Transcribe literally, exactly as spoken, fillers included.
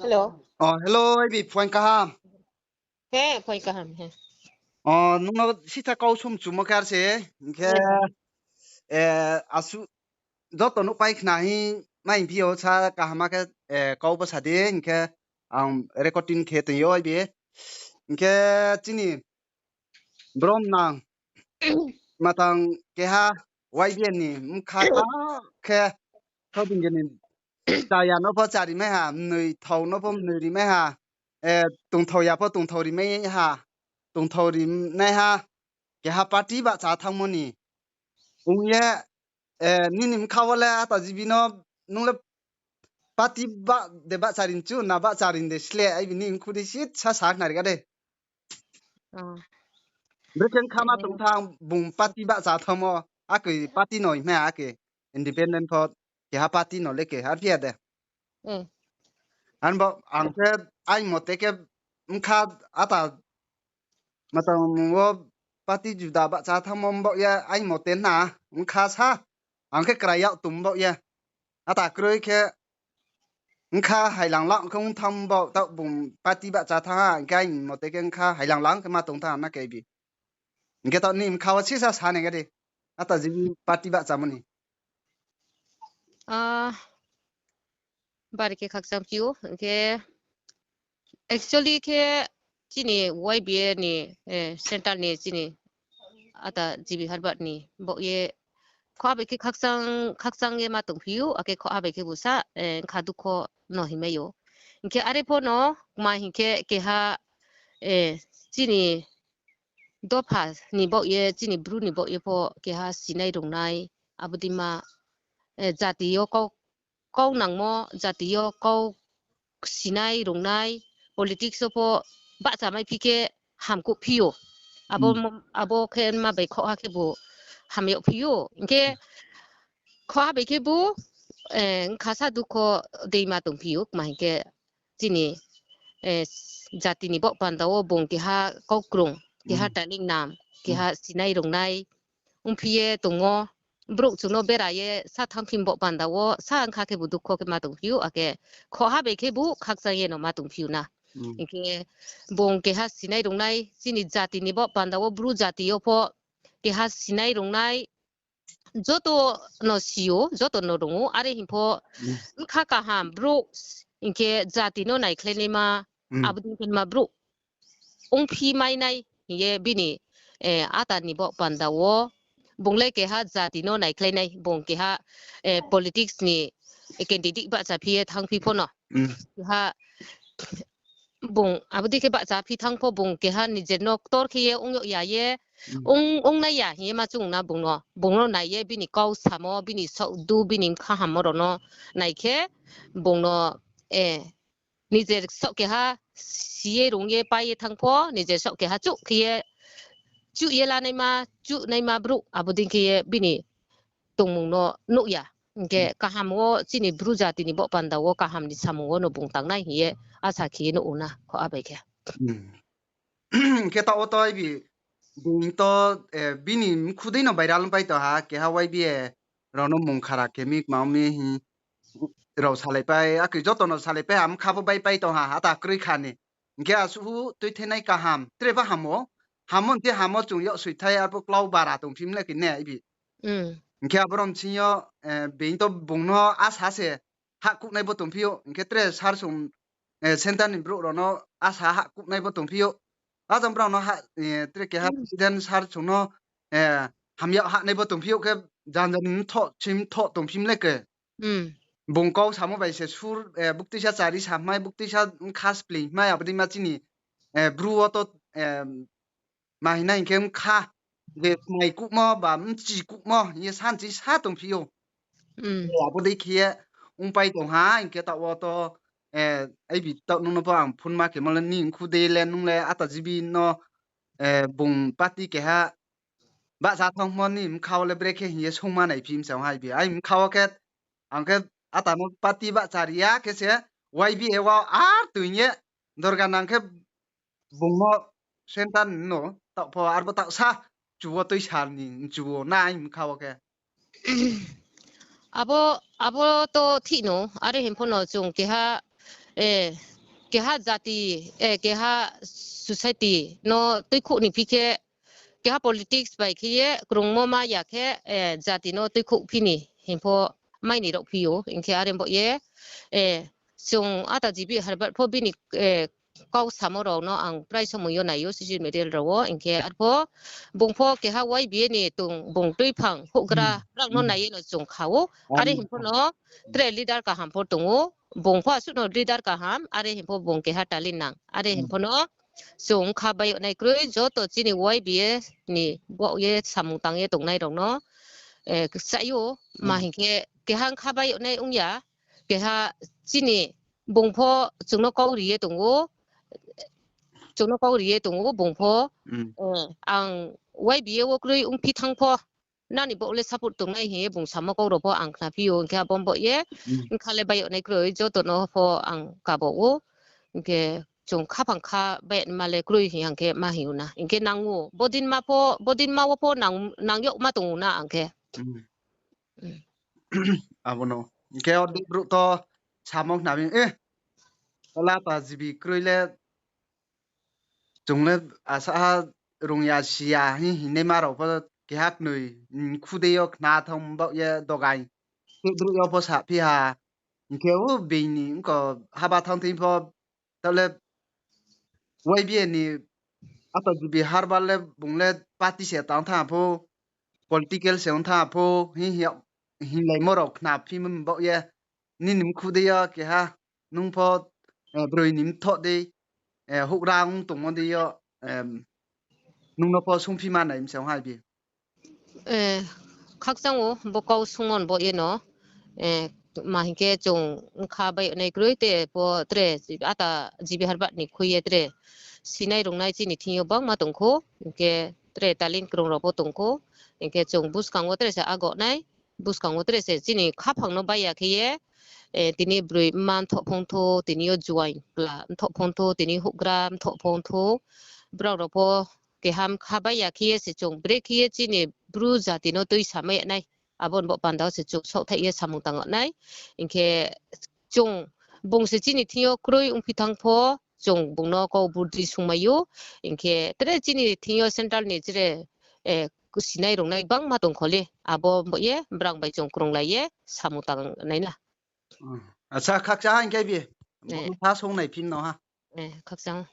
Hello. O, hello, ibi phuaing kaham. He, phuaing kaham, he. O, nung no sitha kau sum chumo khe ar se, hing khe, e, asu, joto nuhpai khna hing mai phi yo sa kaham khe, e, kau bo sa di, hing khe, ang recording khe tong yo ibi. Hing khe, chini, brom nang, matang keha, Y B A ni, mkha khe, thaubing gini, chaya no pho chari mai ha, mnoi thao no pho mnoi ri mai ha, e, tongthao ya pho tongthao ri mai ha, tongthao ri nai ha, keha party bahcha thanngmo ni. Ong ye, e, nini mkha wo le ata jibi no, nung le party ba de bahcha ri chu, na bahcha ri de sle, ibi ni mkhu di sit sa sa khna ri ga de. O. Brekhe mkha ma tong thang bung party bahcha thanngmo, akoi party no himai akhe independent pho keha party no le khe ar phi ya de. Hmm. Anbo ang khe ai mote khe mkha ata matang wo party juda bahcha thanngmo mbaoh ye ai mote na mkha sa, ang khe krai yag tong mbaoh ye. Ata kroi khe mkha hailang lang khe ong thanng mbaoh taoh bung party bahcha thanng ha, hing khe ai mote khe mkha hailang lang khe ma tong thanng na khe ibi. Hing khe taoh ni mkha wo sisa sa nai ga di. Ata jibi party bahchamo ni. Ah, bari khe khakchang phi ou, hing khe actually khe chini Y B A ni, e, central ni chini ata G B Herbert ni baoh ye khoha bai khe khakchang, khakchang ye ma tongphi ou, akhe khoha bai khe bo sa, e, kha dukho no himai ou. Hing khe are pho no kma hing khe keha, e, chini dopha ni baoh ye, chini Bru ni baoh ye pho keha sinai rungnai, abo dei ma, e, jati yo kau, kau nangmo, jati yo kau sinai rungnai, politics wo pho bahcha mai phi khe hamkuh phi ou. Abo, abo khe ma bai khoha khe bo ham yag phi ou. Hing khe khoha bai khe bo, e, kha sa dukho dei ma tongphi ou, kma hing khe chini, e, jati ni baoh panda wo bung keha kaukrung, keha training nam, keha sinai rungnai ongphi ye tong ou, brouh chung no bera ye sa thanngphi baoh panda wo sa ong kha khe bo dukho khe ma tongphi ou, akhe khoha bai khe bo khakchang ye no ma tongphi ou na. Hing khe bung keha sinai rungnai, chini jati ni baoh panda wo Bru jati yo pho keha sinai rungnai, joto no si ou, joto no rung ou, are hing pho bkha kaham brouh, hing khe jati no naikhlainaima, abo dei khe ma brouh ongphi mai nai hing ye bini, e, ata ni baoh panda wo bung le keha jati no naikhlainai, bung keha, e, politics ni candidate bahchaphi ye thanngphi pho no. Keha bung abo dei khe bahchaphi thanng pho bung keha nijer no ktor khe ye ong yag ya ye, ong, ongnai ya hing ye ma chung na bung no. Bung no nai ye bini kau samo, bini saohdu, bini bkha hammo rao no nai khe bung no, e, nijer saoh keha si ye rung ye pai ye thanng pho, nijer saoh keha chouh khe ye, chuh ye lanaima, chuhnaima brouh, abo dei khe ye bini tongmung no nuh ya. Hing khe kaham wo chini Bru jati ni baoh panda wo kaham ni samung wo no bung tangnai hing ye asa khe ye nuh ou na, khoha bai khe. Hing khe taoh wo to ibi, bung to, e, bini mkhu dei no viral ongpai tong ha, keha Y B A rao no mung khara khe mi kma mi hing rao salaipai, akhe joto no salaipai ha, mkha pho baipai tong ha, ata kroi kha ni. Hing khe asuh tuithenai kaham, tre ba ham ou, ham ou hing khe ham ou chung yag soithai arphuh klau bara tongphi mle khe ne ibi. Hing khe abo rao bsing yo, e, being to bung no asa se hahkuhnai bo tongphi ou, hing khe tre sar sung, e, center ni brouh rao no asa hahkuhnai bo tongphi ou. Ajang brao no ha, e, tre keha president sar sung no, e, hamya hahnai bo tongphi ou khe jan jan mthoh, chim thoh tongphi mle khe. Bung kau samo bai se sur, e, buktuisa chari sa mai, buktuisa bkha spling mai, abo dei ma chini, e, Bru wo to, e, ma hing nai hing khe bkha je smai kuhmo ba mchi kuhmo hing ye sanchi sa tongphi ou. E, abo dei khe ye ongpai tong ha, hing khe taoh wo to, e, ibi taoh nung no pho ang phone ma khemo le ni mkhu dei le nung le ata jibi no, e, bung party keha bahcha thanngmo ni mkha wo le brekhe hing ye sungma naiphi msa ong ha ibi. Ai mkha wo khe, ang khe ata no party bahcha ri ya khe se Y B A wo ar toing ye dorga nang khe bung no center no taoh pho arbo taoh sa chu wo tuisa ni chu wo nai mkha wo khe. Abo, abo to thih no, are hing pho no chung keha, keha jati, keha society no tuikhouh ni phi khe, keha politics bai khe ye krungmo ma ya khe, jati no tuikhouh phi ni hing pho mai ni rao phi ou, hing khe are bo ye, chung ata G B Herbert pho bini kau samo rao no ang prai somoi yo nai ou social media rao wo, hing khe arpho bung pho keha Y B A ni tong bung tuiphang houhgra rao no nai ye no chung kha ou, are hing pho no tre leader kaham pho tong ou, bung pho asuh no leader kaham, are hing pho bung keha talent nang, are hing pho no chung kha bai yag nai kroi joto chini Y B A ni baoh ye samung tang ye tongnai rao no kchai ou, ma hing khe keha kha bai yag nai ong ya, keha chini bung pho chung no kau ri ye tong ou, chung no kau ri ye tong ou bung pho, ang Y B A wo kroi ongphi thanng pho, nani baoh le support tongnai hing ye bung samo kau rao pho ang khna phi ou, hing khe abo baoh ye, bkha le bai yag nai kroi joto no pho ang kabo ou, hing khe chung khaphang kha bai yag ma le kroi hing ang khe ma hing ou na, hing khe nang ou, bodin ma wo pho nang yagma tong ou na ang khe. Abo no. Hing khe o dei brouh to samo khna mi, e, ola ta G B kroi le, chung le asa ha rung ya si ya hing hingnaima rao pho keha knoi, mkhu dei yo khna thang baoh ye dogai. Khe brouh yo pho saphi ha. Hing khe o being ni ongko haba thanng thing pho, taoh le Y B A ni ata G B Herbert le bung le party se tang tha pho, political se ong tha pho, hing, hinglaimo rao khna phi mi baoh ye, nini mkhu dei yo keha, nung pho, broi ni mthoh dei, houhgra ong tongmo dei yo, nung no pho sungphi ma nai mse ong ha bi. Khakchang ou bo kau sungmo ni baoh ye no, ma hing khe chung bkha bai yag nai kroi te pho tre ata G B Herbert ni khui ye tre sinai rungnai chini thing yo bangma tong khou, hing khe tre talent krung rao pho tong khou, hing khe chung buskang wo tre se agoh nai, buskang wo tre se chini khaphang no bai ya khe ye, tini broi mma mthoh phongthou, tini yo juaing kla mthoh phongthou, tini houhgra mthoh phongthou, brao rao pho keha kha bai ya khe ye se chung brekhe ye chini Bru jati no tuisamai yag nai, abo ni baoh panda wo se chung saohthaih ye samung tang yag nai, hing khe chung bung se chini thing yo kroi ongphi thanng pho, chung bung no kau burdi sungmai ou, hing khe tre chini thing yo central ni tre sinai rungnai bangma tong kho le, abo baoh ye brang bai chung krunglai ye samung tang nai na. Acha, khakchang ha hing khe bi. Bo sa sung nai phim no ha. Khakchang.